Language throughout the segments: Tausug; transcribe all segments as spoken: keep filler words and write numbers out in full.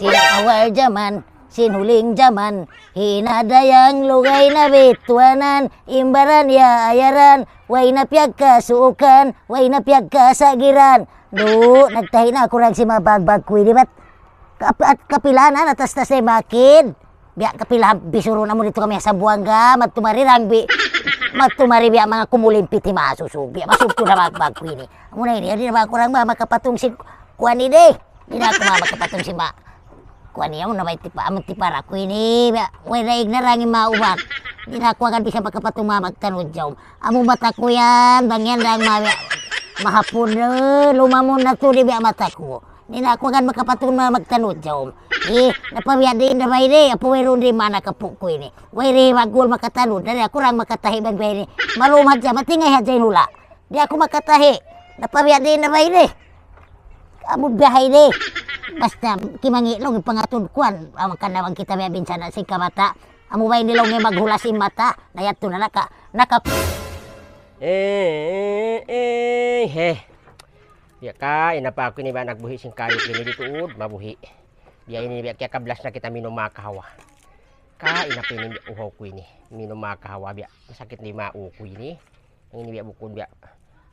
Sin awal jaman, sin huling jaman, hinadayang lugay na bituanan, imbaran ya ayaran, way na piyagkasuukan, way na piyagkasagiran. Du, nagtahi na aku rang sin manga bagbag ku ini, bat kap-, at kapilahan na, atas-tas na makid. Biya' kapilahan, bisurun amu ditu kami ha Sambuanga, matumari rang bi-, matumari biya' manga kumulimpit hi masusug, biya' masug ku na bagbag ku ini. Amu na ini, di' na ba aku rang ma-, makapatung sin kuwan ini. Di' na aku ma-, makapatung sin ma-, kuwan ini, amu na ba iti pa, amu ti para ku ini, biya', way daig na rang in maubak. Di' na aku agad bisa makapatung ma-, magtanud jaum. Amu mata ku yan, bang yan rang ma-, mahapun, eh, lumamun na tuud biya' mata ku. Di' na aku agad makapatung ma-, magtanud jaum. Eh, napabiya' diin na ba ini? Apu, wayruun di' mana kapu' ku ini. Way di' magul makatanud. Dari aku rang makatahi bang biya' ini. Malum hadja, matingay hadja in hula'. Di' aku makatahi. Napabiya' diin na ba ini? Amu biya' ini. Basta, kimangi' laung in pangatud kuwan. Amu kan na bang kita biya' binsana sin kabata'. Amu ba ini laung in maghula' sin mata. Na yadtu na naka-, naka- Eh, eh, eh, he. Biya' kaina pa aku ini ba nagbuhi' sin kayu ini di' tuud, mabuhi'. Biya' ini biya' kiyakablas na kita minum manga kahawa. Kaina pa ini uhaw ku ini, minum manga kahawa biya'. Masakit di' manga ū ku ini. Ini biya' bukun biya'.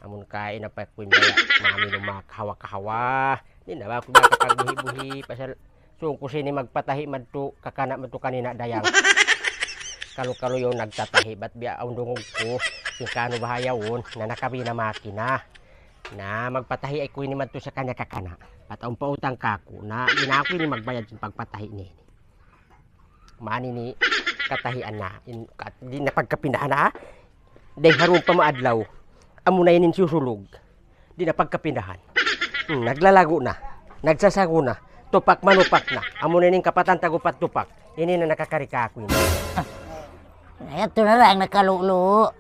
Amun kaina pa aku ini biya' maminum manga kahawa-kahawa. Di' na ba aku makapagbuhi'-buhi', pasal sūng ku sini magpatahi' madtu, kakana' madtu kan ina' dayang. Kalu-kalu yaun nagtatahi', bat biya' awn dungug ku, sin kanu baha' yaun, na nakabina makina. Na magpatahi' aku ini madtu sa kaniya kakana'. Bat awn pa utang kaku', na di' na aku ini magbayad sin pagpatahi' niya ini. Mani ini katahian na, in, kat-, di' na pagkapindahan na, ha? Dayng ha duun pa maadlaw, amu na ini in susulug. Di' na pagkapindahan. Hmm, naglalagu' na. Nagsasagu na. Tupak manupak na. Amu na ini in kapatan tag-upat tupak. Ini na nakakari kaku' ini. Na yadtu na rang nakalulu'.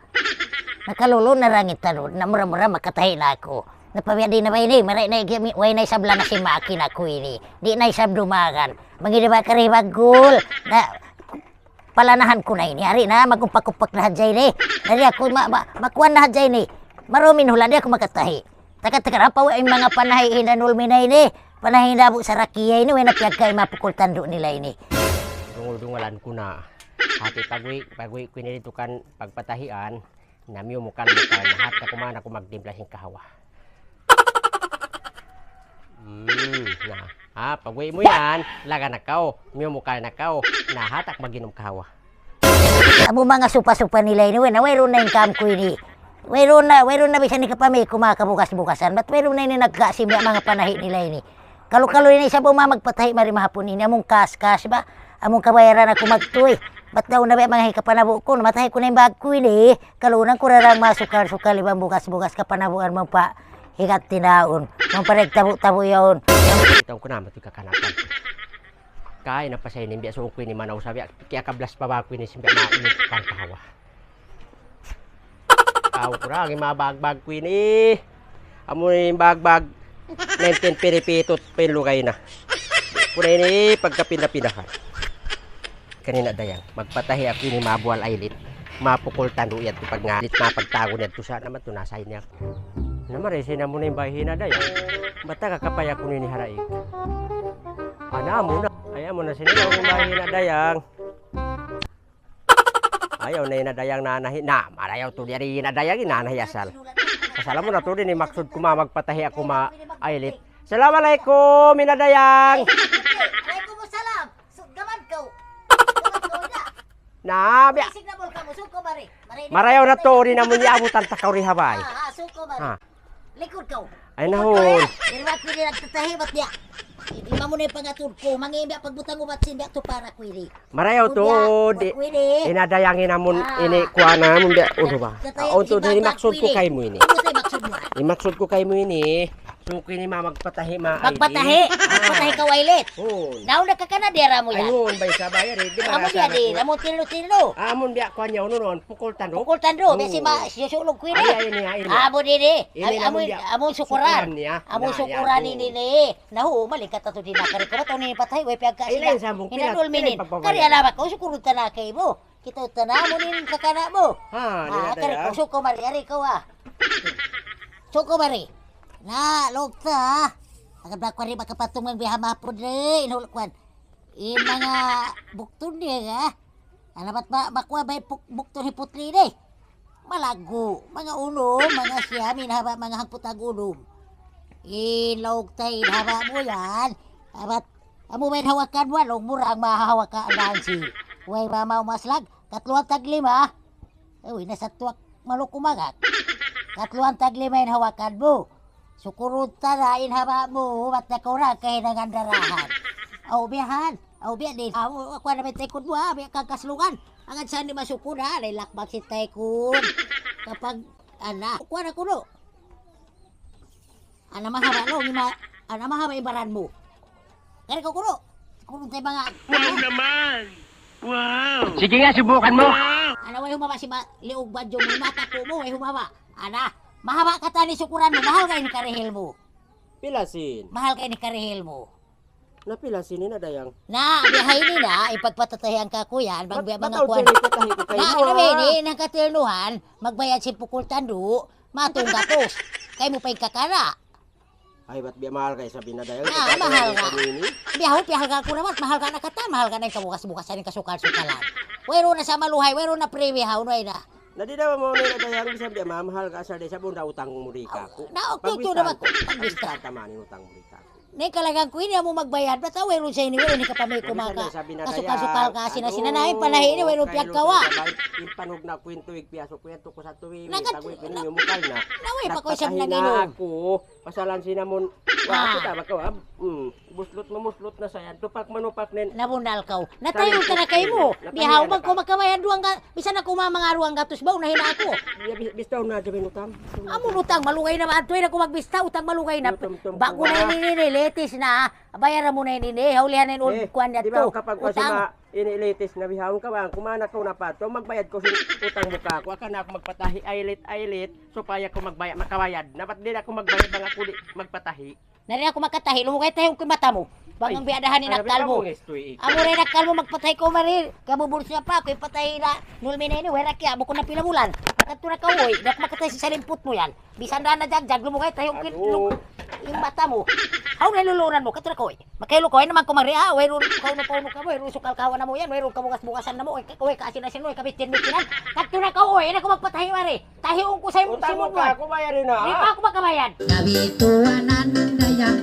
Nakalulu' na rang in tanud. Na mura-mura makatahi' na aku. Napabiya' diin na ba ini? Mari na igi-, way na isab lana sin makin aku ini. Di' na isab dumagan. Mangida ba kari bagul. Na, palanahan ku na ini. Ari na, magumpak-umpak na hadja ini. Ari aku ma-, ma-, makuan na hadja ini. Marumin hula' di' aku makatahi'. Taka-taka, apa in manga panahi' hinda nulmi na ini? Panahi' hinda bu sarakiya ini, way na piyagka ima pukul tandu' nila ini. Dungul-dungulan ku na. Hati pagwi, pagwi ku ini ditu kan pagpatahian. Na miyumukal-mukal na hat na kuman aku magtimpla sin kahawa. Hmm, na. Ha, pagwi mu yan, laga na kaw, miyumukal na kaw, na hat aku mag-inum kahawa. Amu manga supa-supa nila ini, way na, wayruun na income ku ini. Wayruun na, wayruun na bisan hikapamī ku manga kabugas-bugasan, bat wayruun na ini nagkasi manga panahi' nila ini. Kalu-kalu ini isab manga magpatahi' mari mahapun ini, amun kas-kas ba, amun kabayaran aku magtuy. Bat daw na biya' manga hikapanabu' ku, namatahi' ku na in bag ku ini. Kalu unang ku rarang masukal-sukal iban bugas-bugas kapanabuan mu pa higat tinaun. Mamparig tabu-tabu yaun. Itaw ku na matu kakanapan. Kaina pa sa ini, biya' suku ini manaw sa biya', kiyakablas pa ba aku ini, sin biya' maunit pangkahawa. Aw, kurang, in manga bagbag ku ini. Amu ini in bagbag, nineteen piripitut pa in lugay na. Kuna ini, pagkapinda-pindahan. Kanina dayang, magpatahi' aku ini mabual aylit. Mapukul tandu' yadtu pagngalit, mapagtagun yadtu sa' naman tu nasa ini aku. Naman, eh, sina mu na in bahi na dayang. Bata ka kapaya ku ini haraig. Ana mu na. Ayaw mu na sina mu in bahi na dayang. Ayaw na ina dayang nanahi. Na, marayaw tu di ari ina dayang, nanahi asal. Asal mu na tu di' ini maksud ku ma magpatahi' aku ma aylit. Assalamualaikum, ina dayang. Alaykum salam. Su-, gamad kaw. Gamad kaw na. Na, biya'. Signal kamu, suko bari. Marayaw na tu, di' na mu niya abutan ta kaw ri ha bay. Ah, ah, suko bari. Ha. Likod kaw. Ay, nahon. Diri ba pwede nagtatahi, bat niya? Di' ba mu na in pangatud ku, mangi' biya' pagbutang ubat sin biya' tu para ku ini. Marayaw tu, di'. Ina dayang in amun ini kuwan na amun biya', uno ba? Aun tu, di' maksud ku kaymu ini. Ano tayo maksud mu? In maksud ku kaymu ini, suku ini ma magpatahi' ma aylit. Magpatahi'? Ah. Magpatahi' kaw aylit? Oo. Naun na kakana dira mu yan? Ayun, bay sabay, di' ba? Amun yan, di', amun tilo-tilo. Amun biya' kuwan niya, uno nun, pukul tandu'. Pukul tandu', biya' si ma-, si sulog ku ini. Ay, ay, ini, ay, ini. Amu di, di. Ini amun, amun sukuran. Sukuran niya. Amun sukuran ini, ni. Nahu, mali ka tatu di' na kari ko. Ba't ini patay, way piyagkasi na. Hinanul minin. Kari alabak ko, sukurun ta na kaymu. Kita' ta na, amun ini kakana' mu. Ha, kari ko, suko mari, ari ko, ah. Suko mari. Na, log ta, ah. Agad ba kuwan di' makapatungan biya' ha mapud di', inul kuwan. In manga bukton di' ka. Ana bat ba, makuha ba in puk-, bukton hi Putli di'? Malaggu', manga unum, manga siyam, in haba', manga hangpu' tag-unum. In laug ta in haba' mu yan. Abat, amu ba in hawakan mu, laung mu ra mahawakan dansi. Way ba mau maslag, katluan tag lima. Uy, nasa tuwak maluk umagak. Katluan tag lima in hawakan mu. Sukurun ta na in haba' mu, bat na kaw ra kahinangan darahan. Aw, biya' han. Aw, biya' di'. Aw, aku na may taykud mu, ha? Biya' kang kaslungan. Agad sa di' masukun, ha? Lay lakbak sin taykud. Kapag, ana, kuha na kuno. Ana mahaba', laung, ima-, ana mahaba' in baran mu. Kari kaw kuno. Kuno tayo mga, Wow ana. Naman! Wow! Sige nga, subukan mo. Wow! Ana, way humaba' si ma-, liug badjong mu, mata ku mu, way humaba'. Ana, mahaba' katan in sukuran mu, mahal ka in karihil mu. Pila sin? Mahal ka in karihil mu. Na pila sin ini na, dayang? Na, biya' ha ini na, ipagpatatahian ka ku yan, bang Bat-, biya' manga bataw kuwan. Sini patahi ku kayo, Na, ano ba ha? Ini, nang katilnuhan, magbayad sin pukul tandu, matunggatus. Kay mu pa in kakara. Ay, bat biya' mahal kay sabi na, dayang? Na, mahal ka. Ini? Biya' ho, piyahal ka ku na, bat mahal ka na katan, mahal ka na in kabukas-bukasan, in kasukal-sukalan. Wayruun na sa maluhay, wayruun na priwi ha, unway na. Na di' daw mo nila, dayang, bisan biya' mamahal ka asal di' sa bunda utang mu di' kaku'. Na, okay, Pagbistahan ito naman. Ku, Pagbista. Pagbistahan ta man in utang mu di' kaku'. Na in kalagan ku ini, amu magbayad, bat wayruun sa ini, wayruun in kapamay ku Yan, maka, bisan na sabi na kasukal-sukal dayang, ka, sina-sina na, in panahi ini, wayruun kay piyagkawa. Lord, sabay, in panug na ku in tuig, piyaso ku yan, tuku sa tuig, Nakat- tagoy, pinimukal na. Na, way pa ko isab Nagpatahi na nanginu. Aku, pasalan sinamun. Wa, Ah. Kita ba kaw, ah? Hmm. Buslot mamuslot na sa yan. Tupak manupak nin. Nabunal kaw. Natayo ka na kay mu. Natayo Bihaw na man ka. Ko makabayad duwang ga-, bisan aku ma-, manga duwang gatus ba, unahin na aku. Iya, bi-, bista na dyan utang. Amu utang, malugay na ba? Adto na ku magbista, utang malugay na. Tum, tum, tum, Bago na tum, ini, ini, latest na. Bayaran mu na ini, ini. Haulihan na in old Eh, kuwan di ba niya to. Kapag Utang. Kasi ma-, ini latest na bihaw ka ba? Kumana ka na pa to. Magbayad ko sin utang mu kaku'. Aka na aku magpatahi, aylit, aylit. Supaya ku magbaya-, makabayad. Dapat di' na aku magbayad, bang aku di' magpatahi. Na di' na aku makatahi, lumugay tahi ku in mata mu. Bang Ay, biya' dahan in aral akkal mu. Amu ra in akkal mu, magpatahi kaw mari. Kamu bulsa pa, aku ipatahi na. Nulmi na ini, wera kiya, bukun na pila bulan. Kadtu na kaw, uy, di' aku makatahi sin salimput mu yan. Bisan da na jagjag, lumugay tahi ku in, Aduh. Lum-, in mata mu. Aw, naluluran mu, kadtu na kaw, uy. Makailu kaw, ay naman ku mari, ah, wayruun, kaunu-kaunu ka mu, wayruun sukal kawa na mu yan, wayruun kabukas-bukasan na mu, uy, ka-, uy, kaasin-asin mu, uy, kabitin-bitinan. Kadtu na kaw, uy, di' na aku magpatahi mari. Tahiun ku sa Utang mu simud ka, mu. Aku bayad na. Di' pa aku makabayad. Nabituanan na yan.